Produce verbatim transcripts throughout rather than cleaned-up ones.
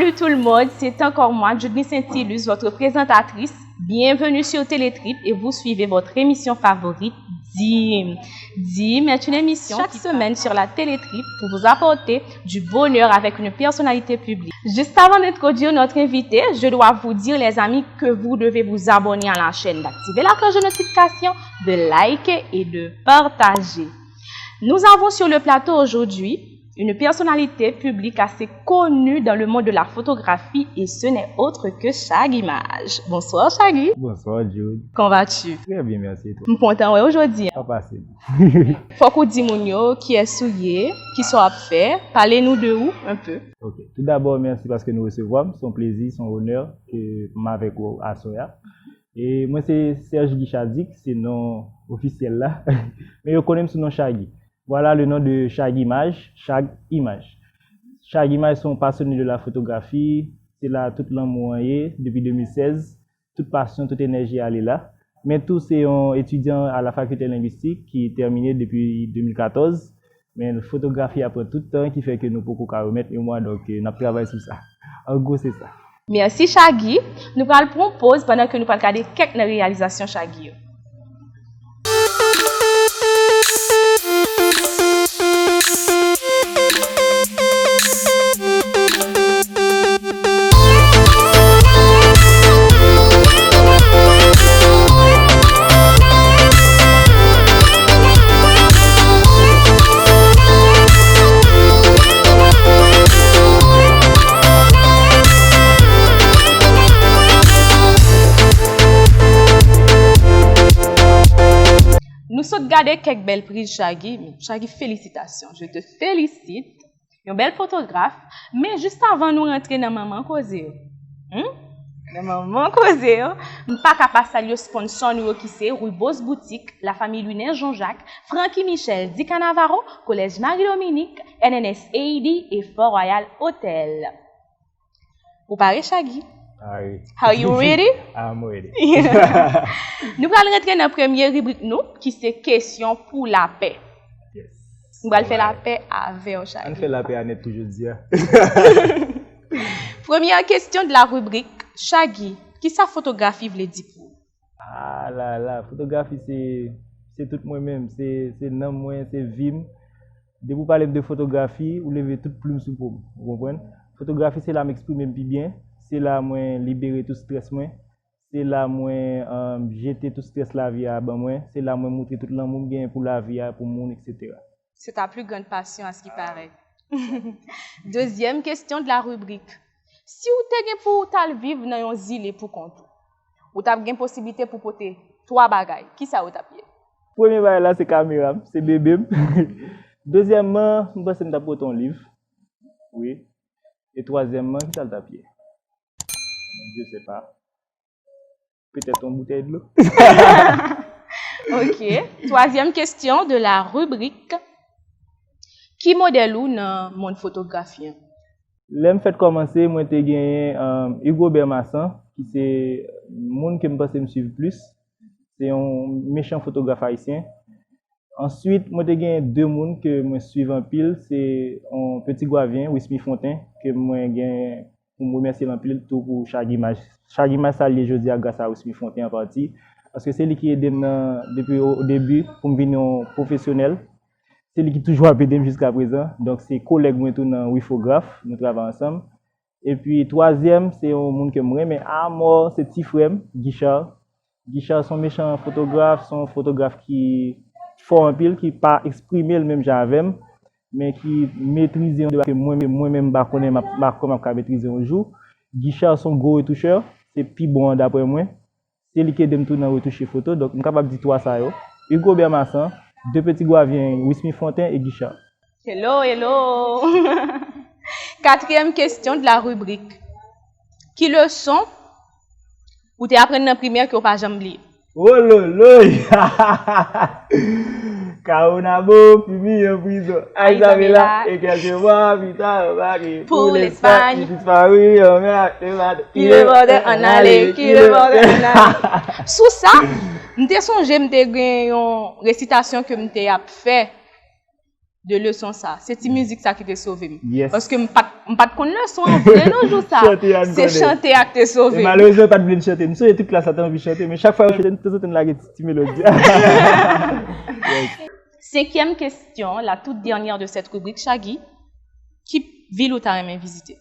Salut tout le monde, c'est encore moi, Judny Saintilus, votre présentatrice. Bienvenue sur Télétrip et vous suivez votre émission favorite, Dim. Dim est une émission chaque semaine sur la Télétrip pour vous apporter du bonheur avec une personnalité publique. Juste avant d'introduire notre invité, je dois vous dire, les amis, que vous devez vous abonner à la chaîne, d'activer la cloche de notification, de liker et de partager. Nous avons sur le plateau aujourd'hui une personnalité publique assez connue dans le monde de la photographie et ce n'est autre que Shaggy Maj. Bonsoir Shaggy. Bonsoir Jude. Comment vas-tu? Très bien, merci et toi? M kontan wè ou jodi an. Sa pase. Fòk ou di moun yo kiyès ou ye, kisa w ap fè, pale nou de ou un peu. Ok. Tout d'abord, merci paske nou resevwa m. Se yon plezi, se yon onè ke m avèk ou aswè a. E mwen se Serge Guichard Dick, se non ofisyèl la. Men yo konnen m sou non Shaggy. Voilà le nom de Shaggy Maj, Shag Imaj. Shaggy Maj se yon passionné de la photographie, se la tout lanmou an ye depi de mil sèz, tout pasyon, tout enèji ale la. Men tou se yon etidyan a la fakilte lengwistik ki tèmine depi de mil katòz. Men fotografi a pran tout tan ki fè ke nou poko ka remèt memwa, donk n ap travay sou sa. An gwo se sa. Mèsi Shaggy. Nou pral pran yon poz pandan ke nou pral gade kèk nan reyalizasyon Shaggy yo. Nou sot gade kèk bèl priz Shaggy, men Shaggy felisitasyon, je te félicite. Yon bèl fotograf, men jis avan nou rantre nan manman koze yo. Hmm? Nan manman koze yo, m pa ka pa salye sponsò nou yo ki se Rubos Boutique, la famille Lunen Jean-Jacques, Francky Michel, Di Cannavaro, Collège Marie Dominique, N N S A D et Fort Royal Hotel. Ou pare Shaggy? Pare. Are you ready? I'm ready. Nou pral rantre nan premye ribrik nou ki se kesyon pou lapè. Yes. Nou pral fè lapè avè w Shaggy. Ann fè lapè a nèt pou jodi a. Première question de la rubrique, Shaggy, kisa fotografi vle di pou ou? Ah la la, fotografi se se tout mwen menm, se se nanm mwen, se vi m. Depi w pale m de fotografi, ou leve tout plim sou po m, ou konprann? Fotografi se la m eksprime m pi byen, se la mwen libere tout strès mwen, se la mwen um, jete tout strès lavi a ban mwen, se la mwen moutre tout lanmou m genyen pou lavi a, pou moun, et cetera. C'est ta plus grande passion à ce qui paraît. Deuxième question de la rubrique. Si w te gen pou w t al viv nan yon zile pou kont ou, ou t ap gen posiblite pou pote twa bagay, kisa yo t ap ye? Premye bagay la se kamera m, se bebe m. Dezyèmman, m panse m t ap pote yon liv. Wi. E twazyèmman, kisa l t ap ye? Je sais pas. Petèt yon boutèy dlo. Ok. Troisième question de la rubrique. Ki modèl ou nan mond fotografi an? Lè m fèt kòmanse, mwen te genyen um, Hugo Bermassan, ki se moun ke m panse m swiv plis. Se yon mechan fotograf ayisyen. Answit, mwen te gen de moun ke mwen swiv anpil, se yon peti gwavyen, Wismy Fontaine, ke mwen gen pou m remèsye l anpil tou pou Shaggy Maj. Shaggy Maj sa l ye jodi a gras a Wismy Fontaine an pati. Paske se li ki ede m nan depi o debi pou m vin yon pwofesyonèl. Se li ki toujou ap ede m jiska prezan. Donk se kolèg mwen tou nan Wifograf, nou travay ansanm. Epi twazyèm, se yon moun ke m renmen amò, se ti frè m, Guichard. Guichard se yon mechan fotograf, se yon fotograf ki fò anpil, ki pa eksprime l menm jan avè m, men ki metrize yon deba ke mwen mwen menm m pa konnen m ap m pa kwè m ap ka metrize yon jou. Guichard se yon gwo retouchè, se pi bon an daprè mwen. Se li ki ede m tou nan retouche foto, donk m kapab di twa sa yo. Hugo Bermassan, de peti gwavyen Wismy Fontaine e Guichard. Hello, hello! Quatrième question de la rubrique. Ki leson ou te aprann nan primè ke w pa janm bliye? Wololoy! Kawonabo, fini an prizon. A Isabela, e kèlke mwa pita, yo pake pou Lespayn, li dispari, yo men ak le bado. Ki le bòdè ann ale, ki le bòdè ann ale. Sou sa, m te sonje m te gen yon resitasyon ke m te ap fè de leson sa. Se ti mizik sa ki te sove m. Yes. Paske m pa t, m pa t konn leson an vre nan jou sa. Chante a m Se konnen. Chante a ki te sove E m. Malerezman, yo pa t vle n chante. M sonje tout klas la te anvi chante, men chak fwa yo chante, tanzantan n lage ti, ti melodi. Yes. Cinquième question, la toute dernière de cette rubrique, Shaggy, ki vil ou ta renmen vizite?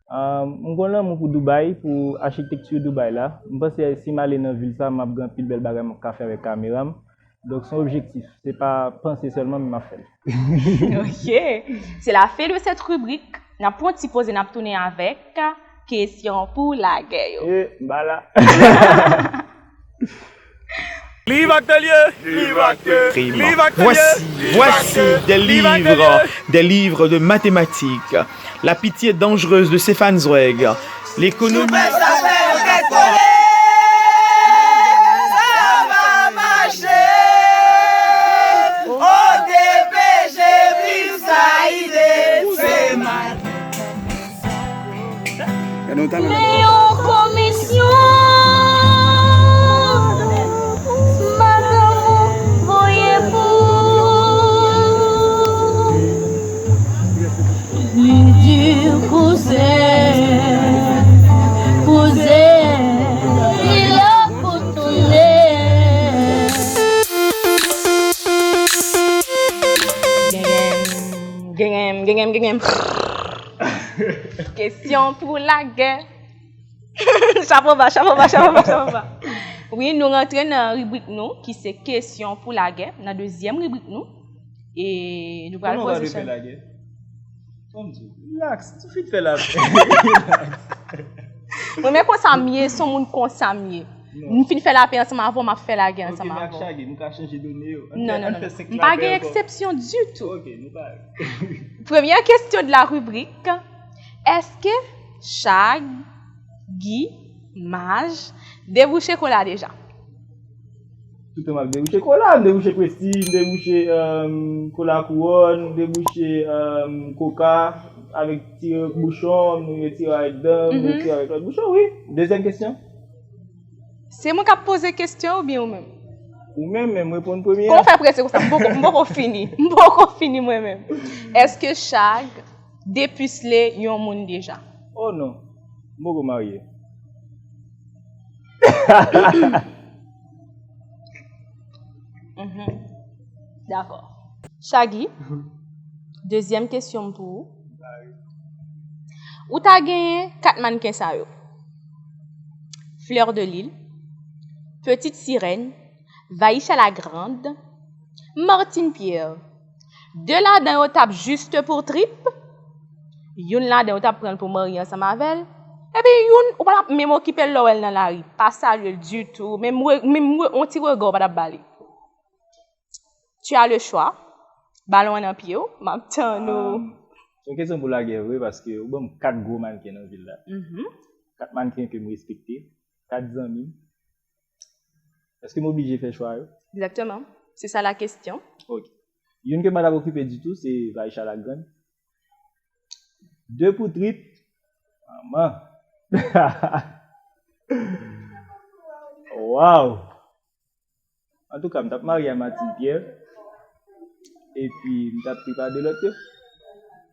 Ah, m gon lanmou pou Dubai, pou achitekti Dubai la. M panse si m ale nan vil sa, m ap gen anpil bèl bagay m ap ka fè avèk kamera m. Donk, se yon objektif. Se pa panse sèlman, men m ap fè l. Ok. C'est la fin de cette rubrique. N ap pran yon ti poze, n ap tounen avèk kesyon pou lagè yo. E, m pa la. Livre Atelier. Livre Atelier. Livre Atelier. Voici, voici des livres, des livres de mathématiques. La pitié dangereuse de Stéphane Zweig. L'économie. Gade yon talè. Men yon komisyon, madanm ou voye pou li di kouzen, kouzen, li lè pou tounen. Gengenm, gengenm, gengenm, gengenm. Kesyon pou lagè. Chapo ba, chapo ba, chapo ba, chapo ba. Wi, nou rantre nan ribrik nou, ki se kesyon pou lagè, nan dezyèm ribrik nou. E nou pral poze Kòman w pral fè lagè? Fò m di w, relax, tou fin fè lapè. Relax. Mwen, men konsa m ye, se yon moun konsa m ye. Non. M fin fè lapè ansanm avè w, m ap fè lagè ansanm avè w. Ok, men ak Shaggy, nou ka chanje done yo. Non, non, non, non. M pa gen eksepsyon ditou. Ok, nou parèy. Premyè kesyon de la ribrik, èske Shaggy Maj debouche kola deja? Toutan m ap debouche kola, m debouche Prestige, m debouche, euh, kola Kouwòn, m debouche, euh, koka avèk ti bouchon, m retire avèk dan, m retire avèk lòt bouchon, wi. Dezyèm kesyon. Se mwen k ap poze kesyon oubyen ou menm? Ou menm, men m reponn premye a. Kòman w fè prese konsa? M poko, m poko fini. M poko fini mwen menm. Èske Shag depisle yon moun deja? Oh non. M poko marye. Mhm. Dakò. Shaggy, dezyèm kesyon m pou ou. Ou ta genyen kat mannken sa yo. Fleur de Lille, Petite Sirène, Vaïcha la Grande, Martine Pierre. De ladan yo t ap juste pour trip. Youn ladan yo t ap pran l pou marye ansanm avè l. Epi youn, ou pa t ap menm okipe l lè w wè l nan lari. Pa salye l ditou. Menm, menm yon ti rega w pa t ap ba li. Tu as le choix. Balon an nan pye w. M ap tann ou. Ah, se yon kesyon pou lagè vre, paske ou ban m kat gwo mannken nan vil la. Mhm. Kat mannken ke m respekte. Kat zanmi m. Èske m oblije fè chwa yo? Exactement. C'est ça la question. Ok. Youn ke m pa t ap okipe ditou, se Vaïcha la Grande. De pou trip. Manman. Waw. Antouka, m t ap marye a Martine Pierre. Epi, m t ap trip a de lòt yo.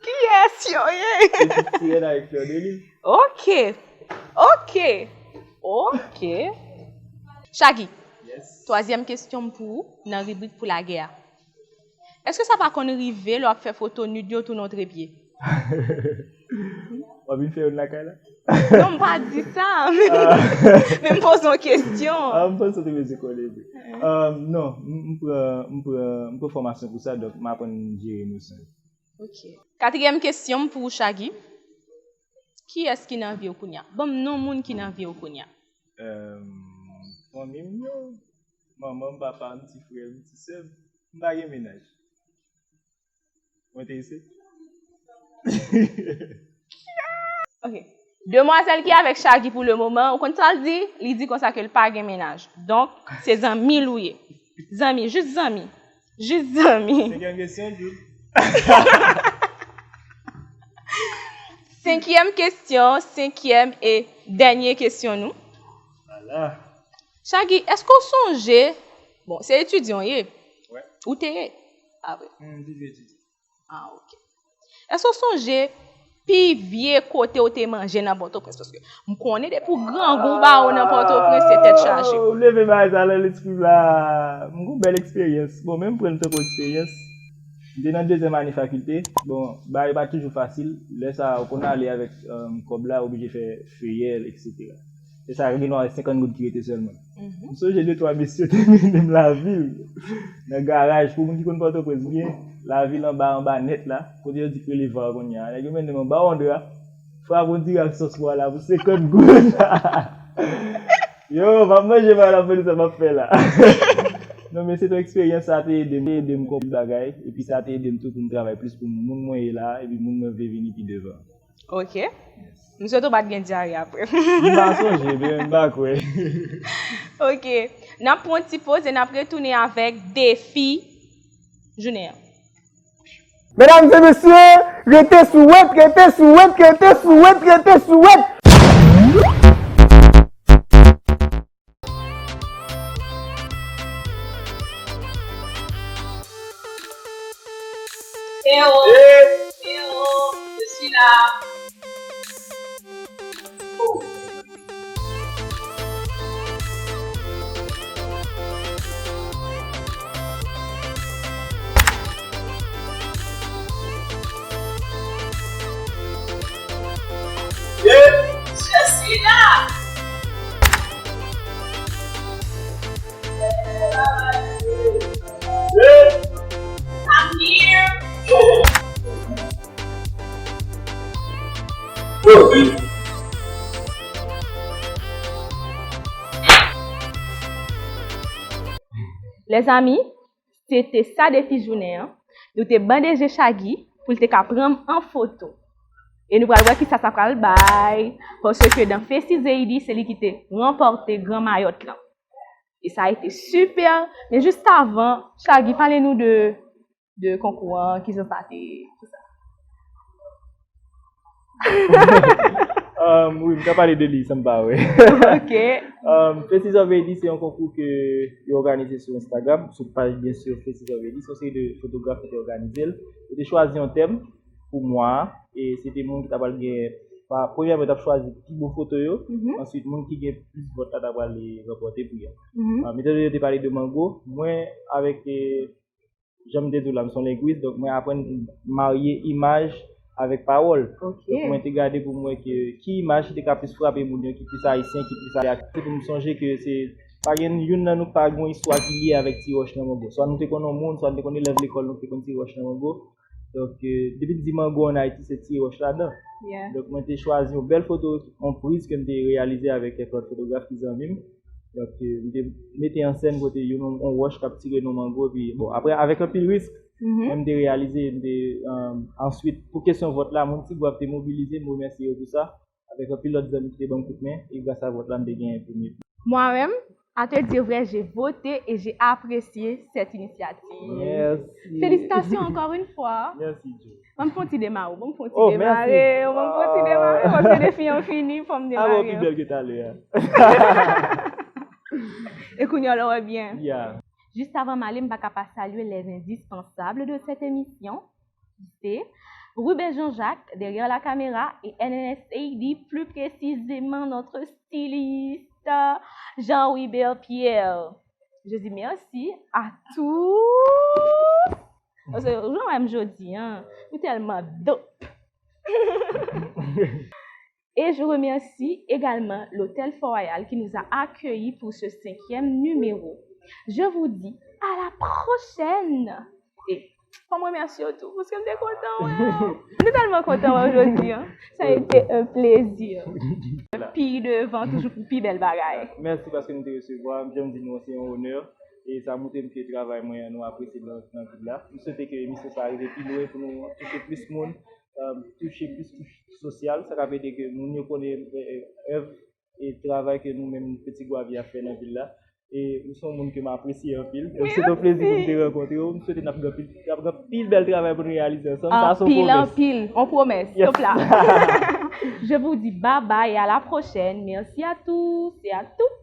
Kiyès yo ye? Petite Sirène avèk Fleur de Lille. Ok. Ok. Ok. Shaggy, yes, twazyèm kesyon m pou ou nan ribrik pou lagè a. Èske sa pa konn rive lè w ap fè foto nude yo tounen w trepye? W ap vin fè youn lakay la? Non, m pa di sa, men, men m poze yon kesyon. Ah, m panse w te bezwen konnen vre. Euh, non, m, m pran, m pran, m pran fòmasyon pou sa, donk m aprann jere emosyon yo. Ok. Katriyèm kesyon m pou ou, Shaggy. Kiyès ki nan vi w kounye a? Ban m non moun ki nan vi w kounye a. Euh, fanmi m yo, manman m, papa m, ti frè m, ti sè m. M pa gen mennaj. Ou enterese? Ok. Demwazèl ki avèk Shaggy pou le moman, ou konn sa l di? Li di konsa ke l pa gen mennaj. Donk, se zanmi l ou ye. Zanmi, jis zanmi. Jis zanmi. Senkyèm kesyon, Jude. Senkyèm kesyon, senkyèm e dènye kesyon nou. Ala. Shaggy, èske w sonje, bon, se etidyan w ye? Wè. Ou te ye? A vre. Hmm, m toujou etidye. Ah, ok. Èske w sonje pi vye kote w te manje nan Pòtoprens? Paske m konnen depi w grangou ba w nan Pòtoprens, se tèt chaje. Ah, w leve bagay sa nan lespri m la. M gon bèl eksperyans. Bon, men m pran l tankou eksperyans. M te nan dezyèm ane fakilte. Bon, bagay yo pa t toujou fasil. Lè sa a, ou konn ale avèk, um, kòb la, ou oblije fè feyèl, etsetera. E sa, gen dwa senkant goud ki rete sèlman. M sonje de twa mesye te mennen m lavil, nan garaj, pou moun ki konn Pòtoprens byen, lavil anba, anba nèt la, kote yo di k rele Var kounye a. Nèg yo mennen m anba yon dra, frape yon diri ak sòs pwa la pou senkant goud. Yo, m ap manje pa lapolis sa m ap fè la. Non, men se te yon eksperyans, sa te ede m, te ede m konprann bagay, epi sa te ede m tou pou m travay plis pou moun mwen ye la, epi moun mwen vle vini pi devan. Ok. M swete w pa t gen dyare apre. M pa sonje, men m pa kwè. Ok. N ap pran yon ti poz e n ap retounen avèk defi jounen an. Medam e mesye, rete sou wèt, rete sou wèt, rete sou wèt, rete sou wèt. Eh oh, eh oh, je suis là. Je suis là. I'm here. Lèzanmi, se te sa defi jounen an. Nou te bande je Shaggy pou l te ka pran m an foto. E nou pral wè kisa sa pral bay, paske dans Faces Haiti, se li ki te ranpòte Gran Mayòt lan. E sa a été super. Men jis avan, Shaggy, pale nou de, de konkou an, kijan sa te, tout sa. Um, wi, m ka pale de li san m pa wè. Ok. Um, Faces of Haiti, se yon konkou ke yo òganize sou Instagram, sou paj, byen si, Faces of Haiti. Se yon seri de fotograf ki te òganize l. Yo te chwazi yon tèm pou mwa a, e se te moun ki ta pral gen, pa, premyèman, yo t ap chwazi pi bon foto yo, answit, moun ki gen plis vòt la ta pral ranpòte pri a. Um, etan done yo te pale de mango, mwen, avèk, eh, jan m te di w la, m se yon lengwis, donk mwen aprann marye imaj avèk pawòl. Ok. Donk mwen te gade pou m wè ke, ki imaj ki te ka plis frape moun yo, ki plis ayisyen, ki plis ayisyen, pou m sonje ke se, pa gen youn nan nou pa gen yon istwa ki lye avèk Ti Wòch nan Mango. Swa nou te konn yon moun, swa nou te konn elèv lekòl nou ki te konn Ti Wòch nan Mango. Donk, eh, depi n di mango ann Ayiti, se Ti Wòch ladan. Yeah. Donk, mwen te chwazi yon bèl foto, yon priz ke m te reyalize avèk kèk lòt fotograf ki zanmi m. Donk, eh, m te mete an sèn kote youn, yon, yon wòch k ap tire nan mango, epi, bon, apre, avèk anpil risk, men m te reyalize, m te, eh, answit, pou kesyon vòt la, moun Ti Gwav te mobilize, m remèsye yo pou sa. Avèk anpil lòt zanmi ki te ban m kout men, e gras a vòt la, m te genyen premye pri. Moi-même, à te dire vrai, j'ai voté et j'ai apprécié cette initiative. Merci. Félicitations encore une fois. Merci, Joe. Ban m fè yon ti demare w, ban m fè yon ti demare w, ban m fè yon ti demare w, paske defi an fini, fò m demare w. Ah bon, pi bèl ke talè a. E kounye a, w wè byen. Yeah. Juste avant m ale, m pa ka pa salye les indispensables de cette émission. C'est Ruben Jean-Jacques derrière la caméra et N N S A D, plus précisément notre styliste Jean Wibert Pierre. Je dis merci à tous. Paske, jan w wè m jodi a, nou tèlman dope. Et je remercie également l'hôtel Fort Royal qui nous a accueillis pour ce cinquième numéro. Je vous dis à la prochaine. E fò m remèsye w tou, paske m te kontan wè w. M te tèlman kontan wè w jodi a. Ça a été un plaisir. Pi devan, toujou pou pi bèl bagay. Mèsi paske nou te resevwa m. Jan m di nou, se yon onè. E sa montre m ke travay mwen an, nou apresye l nan, nan vil la. M swete ke emisyon sa a rive pi lwen pou nou touche plis moun, um, touche plis kouch sosyal. Sa k ap ede ke moun yo konnen, eh, eh, èv e travay ke nou menm Ti Gwav ap fè nan vil la. E ou se yon moun ke m apresye anpil. Donk, se yon plezi pou m te rankontre w. M swete n ap gen anpil, n ap gen anpil bèl travay pou n reyalize ansanm. Sa se yon pwomès. Anpil, anpil. On pwomès. Yes. Top la. Je vous dis bye bye et à la prochaine. Merci à tous et à toutes.